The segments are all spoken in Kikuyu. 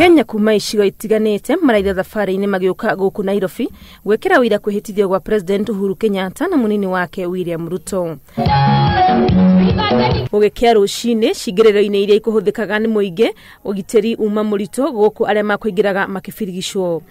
Akenya kuma icigo itiganĩte maraitha thabarĩ-inĩ magĩũka gũkũ Nairobi gwĩkĩra ũira kwĩhĩtithio gwa President Uhuru Kenyatta na mũnini wake William Ruto. Gũgĩkĩa rũcinĩ cingĩrĩro-inĩ iria ikũhũthĩkaga nĩ mũingĩ, ũgitĩri uma mũritũ gũkũ arĩa makũingĩraga makĩbirigicwo.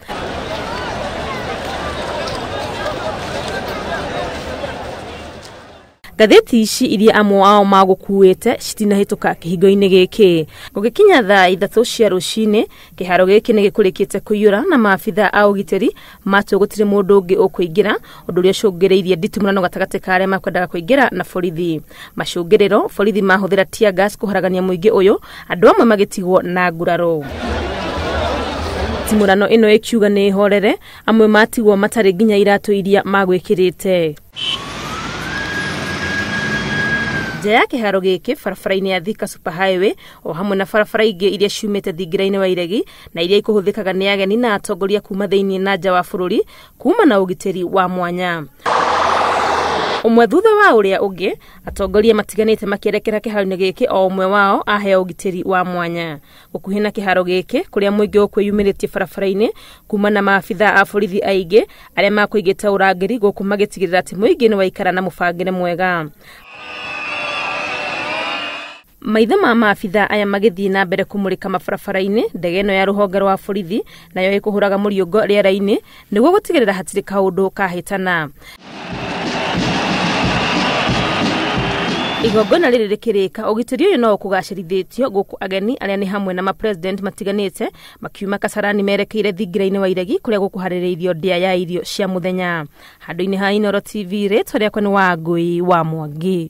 Ngathĩti ici iria amwe ao magũkuĩte citinahĩtũka kĩhingo-inĩ gĩkĩ. Gũgĩkinya thaa 3 cia rũcinĩ, kĩharo gĩkĩ nĩ gĩkũrĩkĩte kũiyũra na maabitha a ũgitĩri matua gũtirĩ mũndũ ũngĩ ũkũingĩra, ũndũ ũrĩa ũcũngĩrĩirie nditimũrano gatagatĩ ka arĩa makwendaga kũingĩra na borithi. Macũngĩrĩro, borithi mahũthĩra tear gas kũharagania mũingĩ ũyũ, andũ amwe magĩtigwo na nguraro. Timũrano ĩno ĩkiuga nĩ ĩhorere, amwe matigwo matarĩ nginya iratũ iria magwĩkĩrĩte. Nja ya kĩharo gĩkĩ barabara-inĩ ya Thika Super Highway o hamwe na barabara ingĩ iria ciumĩte thingira-inĩ wa Iregi na iria ikũhũthĩkaga nĩ ageni na atongoria kuma thĩinĩ na nja wa bũrũri kuma na ũgitĩri wa mwanya. Ũmwe thutha wa ũrĩa ũngĩ, atongoria matiganĩte makĩerekera kĩharo-inĩ gĩkĩ o ũmwe wao aheo ũgitĩri wa mwanya. Gũkuhĩ na kĩharo gĩkĩ kũrĩa mũingĩ ũkwĩyumĩrĩtie barabara-inĩ kuma na maabitha a borithi aingĩ arĩa makũigĩte ũrangĩri gũkũ magĩtigĩrĩra atĩ mũingĩ nĩ waikara na mũbangĩre mwega. Maitho ma maabitha aya magĩthiĩ na mbere kũmũrĩka mabarabara-inĩ, ndege ĩno ya rũhonge rwa borithi nayo ĩkũhũraga mũriũngo rĩera-inĩ nĩguo gũtigĩrĩra hatirĩ kaũndũ kahĩtana. Igongona rĩrĩ rĩkĩrĩka, ũgitĩri ũyũ no ũkũgacĩrithĩtio gũkũ ageni arĩa nĩ hamwe na mapresident matiganĩte makiuma Kasarani merekeire thingira-inĩ wa Iregi kũrĩa gũkũharĩrĩirio ndĩa ya irio cia mũthenya. Handũ-inĩ ha Inooro TV, rĩtwa rĩakwa nĩ Wangũi wa Mwangi.